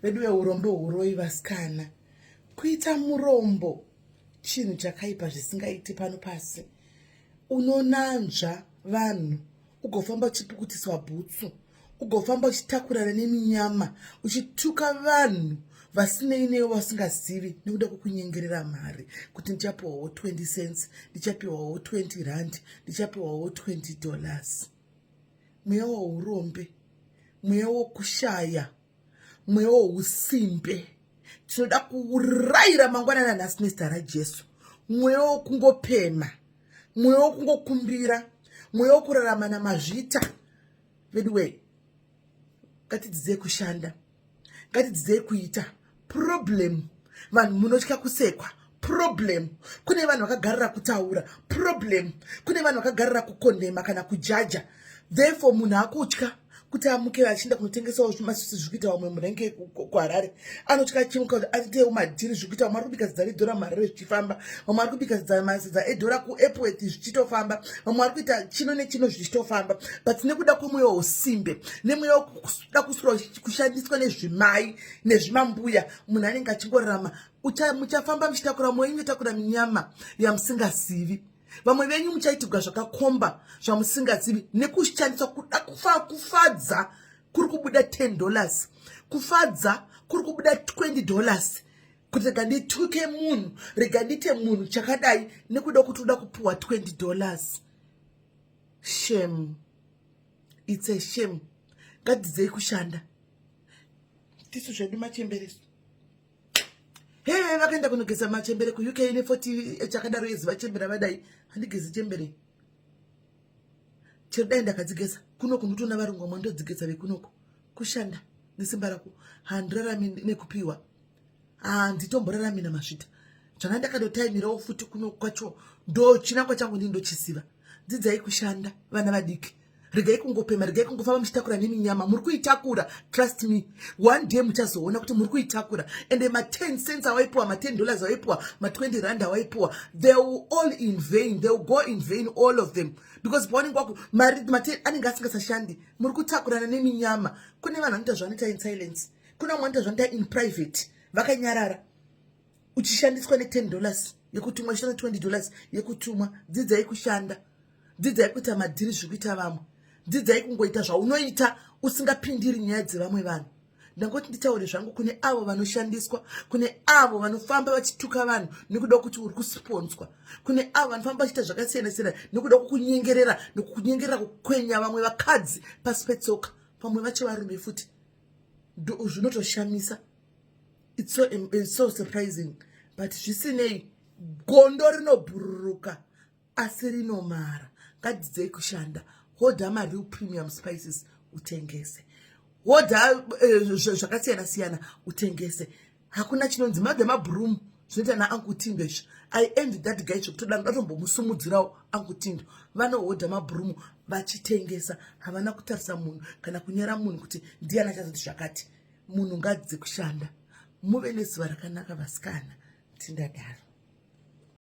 Veduwe, urombo huroi, vasikana. Kuita murombo chinhu chakaipa zvisingaiti pano pasi. Unonanzva vanhu, ugofamba uchipukutiswa bhutsu, ugofamba uchitakurana neminyama, uchituka vanhu vasinei newe, vasingazivi, nekuda kwekunyengerera mari kuti ndichapiwawo 20 cents, ndichapiwawo 20 rand, ndichapiwawo $20. Mweya waurombe, mweya wokushaya, mweya wousimbe, tinoda kuurayira mangwanana nhasi nezita raJesu. Mweya wokungopema, mweya wokungokumbira, mweya wokurarama namazvita. Veduwei, ngatidzidzei kushanda, ngatidzidzei kuita. Problem, vanhu munotya kusekwa. Problem, kune vanhu vakagarira kutaura. Problem, kune vanhu vakagarira kukondema kana kujaja. Therefore munhu akutya kuti amuke achienda kunotengesawo zvimasisi zviri kuita vamwe munenge kuHarare. Anotya achimuka kuti aitewo madhiri zviri kuita vamwe. Ari kubika sadza redhora muHarare zvichifamba, vamwe vari kubika sadza edhora kuEpworth zvichitofamba, vamwe vari kuita chino nechino zvichitofamba. But nekuda kwemweya weusimbe nemweya wekuda kuswera kushandiswa nezvimai nezvimambuya, munhu anenge achingorarama. Muchafamba muchitakura mwoyo, inotakura minyama yamusingazivi. Vamwe venyu muchaitirwa zvakakomba zvamusingazivi nekushandiswa kuda kufadza kuri kubuda $10, kufadza kuri kubuda $20, kuti rega ndituke munhu, rega ndiite munhu chakadai, nekuda kuti uda kupiwa $20. Shame, it's a shame. Ngatidzidzei kushanda tisu zvedu machembereso. He, vakaenda kunogeza machembere kuUK ne40 chakadaro yezi vachembera vadai. Handigezi chembere, chero dai ndakadzigeza. Kunoku nditoona varungu vamwe ndodzigeza vekunoko. Kushanda nesimba rako. Handirarami nekupiwa, handitomborarami namasvita. Zvanga ndakadotaimirawo futi kuno kwacho, ndo chinangwa changu, ndii ndochisiva. Dzidzai kushanda, vana vadiki. Regai kungopema, regai kungofamba muchitakura neminyama. Muri kuitakura, trust me, one day muchazoona kuti muri kuitakura. Ende ma10 cents awaipiwa, ma$10 awaipiwa, ma20 rand awaipiwa, they will all in vain, they will go in vain, all of them, because pawanenge wako mari ma10 anenge asingasashandi. Muri kutakurana neminyama. Kune vanhu vanoita zvavanoita in silence, kune vamwe vanoita zvavanoita in private vakanyarara. Uchishandiswa ne$10 yekutumwa, uchishanda $20 yekutumwa. Dzidzai kushanda, dzidzai kuita madhiri zviri kuita vamwe, dzidzai kungoita zvaunoita usingapindiri nyaya dzevamwe vanhu. Ndangoti nditaure zvangu kune avo vanoshandiswa, kune avo vanofamba vachituka vanhu nekuda kuti uri kusponswa, kune avo vanofamba vachiita zvakasiyana siyana nekuda kukunyengerera, nekukunyengerera kukwenya vamwe vakadzi pasi petsoka, pamwe vacho varume futi. Zvinotoshamisa. It's so surprising, but zvisinei, gondo rinobhururuka asi rinomara. Ngadzidzei kushanda. Hodha mareal premium spices utengese, hodha zvakasiyana siyana utengese. Hakuna chinonzi madhe mabhurumu zvinoita naUncle Tindo izvi. I envy that guy zvekutoda ndatombobusumudzirawo Uncle Tindo. Vanohodha mabhurumu vachitengesa, havana kutarisa munhu kana kunyara munhu kuti ndiani achazoti zvakati. Munhu ngadzidze kushanda. Muve nezuva rakanaka, vasikana. Tindadaro.